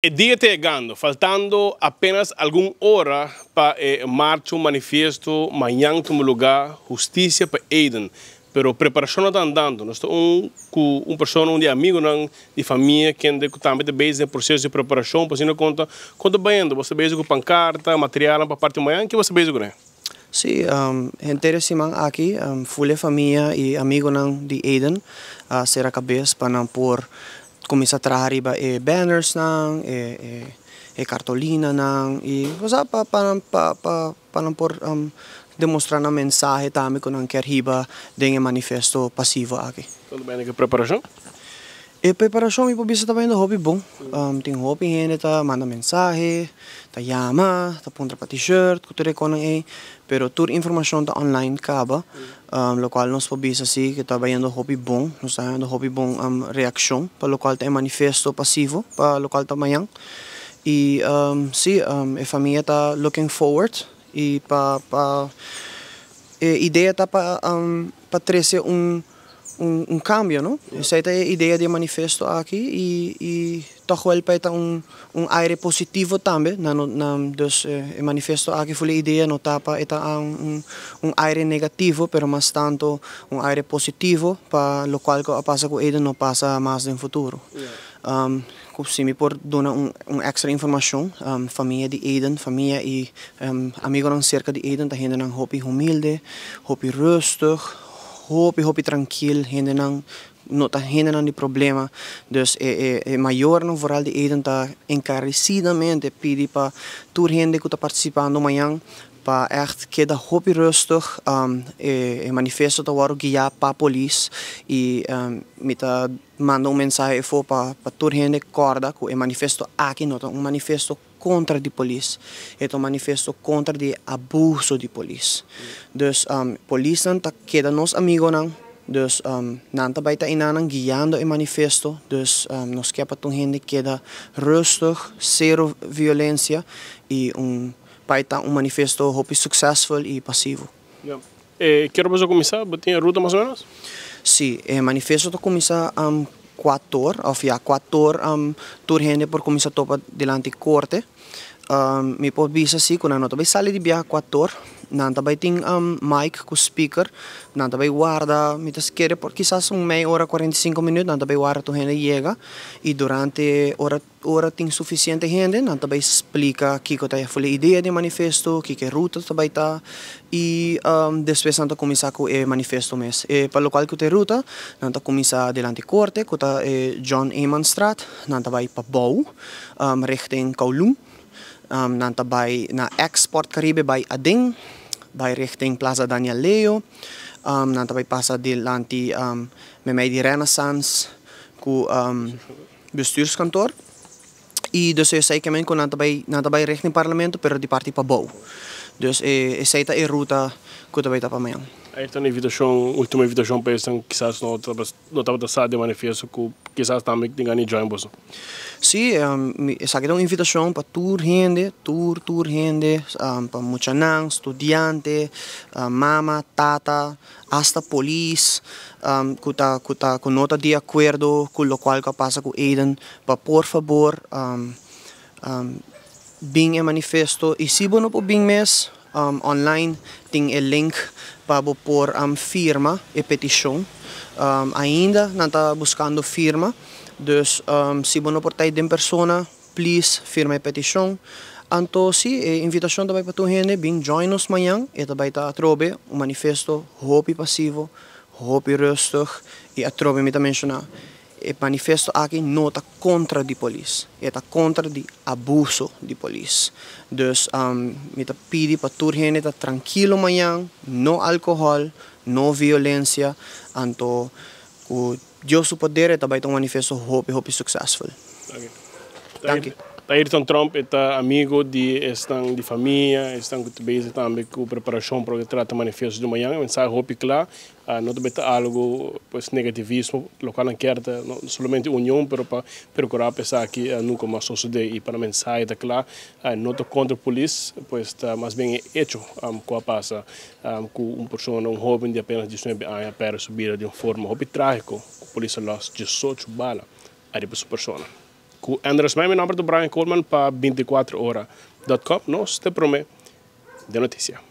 E dia ta yegando, faltando apenas algun ora pa e marcha manifesto mañan tuma luga, Husticia pa Eiden. Pero preparacion ta andando. Nos ta cu un persona, un di amigo di famia, cu tambe ta bezig den proceso di preparacion, pa asina conta, con ta bayendo, bo ta bezig cu pancarta, material pa parti mañan, kico bo ta bezig cu ne? Si, henter siman aki, full famia y amigonan di Eiden, a sera cabes pa nan por cuminsa traha riba e banners nan, e cartolina nan, y osea, pa nan por demostra e mensahe tambe cu nan kier hiba den e manifesto pasivo aki. Con ta bayendo cu e preparacion? E preparacion mi por bisa ta bayendo hopi bon. Tin hopi hende ta manda mensahe, ta yama, ta puntra pa t-shirt, cu tur cos ey, pero tur informacion ta online caba, locual nos por bisa si cu ta bayendo hopi bon, nos ta hayando hopi bon reaccion pa locual ta manifesto pasivo, pa locual ta mañan. Y si, e famia ta looking forward y pa e idea ta pa trece un cambio, no? Esey ta e idea di manifesto aki y toch wel pa un aire positivo tambe, na dus e manifesto aki full idea no ta pa ta un aire negativo, pero mas tanto un aire positivo pa locual cu a pasa cu Eiden no pasa mas den futuro. Si mi por duna un extra informacion, famia di Eiden, famia y amigonan cerca di Eiden, ta hendenan hopi humilde, hopi rustig, hopi hopi trankil, hendenan no ta hendenan di problema. Dus e mayornan vooral di Eiden ta encarecidamente pidi pa tur hende cu ta participando mañan pa echt keda hopi rustig. E manifesto ta wordo guia pa polis y mi ta manda un mensahe afo pa tur hende corda cu e manifesto aki no ta un manifesto contra di polis. E un manifesto contra di abuso di polis. Dus polis nan ta keda nos amigonan. Dus nan ta bay ta eynan guiando e manifesto. Dus nos kier pa tur hende keda rustig, zero violencia y pa ta un manifesto hopi successful y pasivo. Ja. Ki ora boso ta cuminsa? Tin ruta mas o menos? Si, e manifesto ta cuminsa 4 or, of ja, 4 or, tur hende por cuminsa topa dilanti corte. Mi por bisa si, cu nan no ta bay sali di biaha 4 or, nan ta bay tin mic cu speaker, nan ta bay warda, mi ta kere por kisas un mey ora, 45 minuut, nan ta bay warda tur hende yega, y durante ora tin suficiente hende, nan ta bay splica kico ta e idea di manifesto, kico ruta ta bay ta, y despues nan ta cuminsa cu e manifesto mes. E pa locual cu e ruta, nan ta cuminsa dilanti corte, cu ta John Emanstraat, nan ta bay pa bou, richting Kowloon, nan ta bay na Export Caribe bay aden, bay richting Plaza Daniel Leo, nan ta bay pasa dilanti memey di Renaissance cu bestuurskantoor. Y dus esey kiermen cu nan ta bay richting parlamento, pero di parti pabou. Dus esey ta e ruta cu ta bay ta pa mañan. Ey ta un invitacion, ultimo invitacion pa esnan kisas no tabata sa di manifesto cu kisas tambe tin gana join boso. Si, esaki ta un invitacion pa tur hende, tur hende, pa muchanan, studiante, mama, tata, hasta polis, cu no ta di acuerdo cu locual cu a pasa cu Eiden, pa por fabor, bin e manifesto y si bo no por bin mes, online tin e link pa bo por firma e peticion. Ainda nan ta buscando firma, dus si bo no por ta den persona, please firma e peticion. Anto, si, e invitacion tambe pa tur hende, bin join nos mañan, y tambe ta atrobe un manifesto hopi pasivo, hopi rustig, y atrobe mi ta menciona, e manifesto aki no ta contra di polis, ta contra di abuso di polis. Dus mi ta pidi pa tur hende ta trankil mañan, no alcohol, no violencia, anto cu Dios su poder tambe ta un manifesto hopi hopi successful. Okay. Thank you. Ayrton Tromp ta amigo di esnan di famia, esnan cu ta bezig tambe cu preparacion pa trata manifesto di mañan, mensahe hopi cla, no ta algo pues negativismo, locual nan kier no solamente union, pero pa procura pensa cu nunca mas sucede y pa mensahe ta cla, no ta contra polis, pues ta mas bien hecho cu a pasa cu un persona, un hoben di apenas 19 aña, perde su bida di un forma hopi tragico, cu polis a los 18 bala ariba su persona. Ku Andres May, mi nòmber ta Brian Coleman pa 24ora.com, nos ta promé den notisia.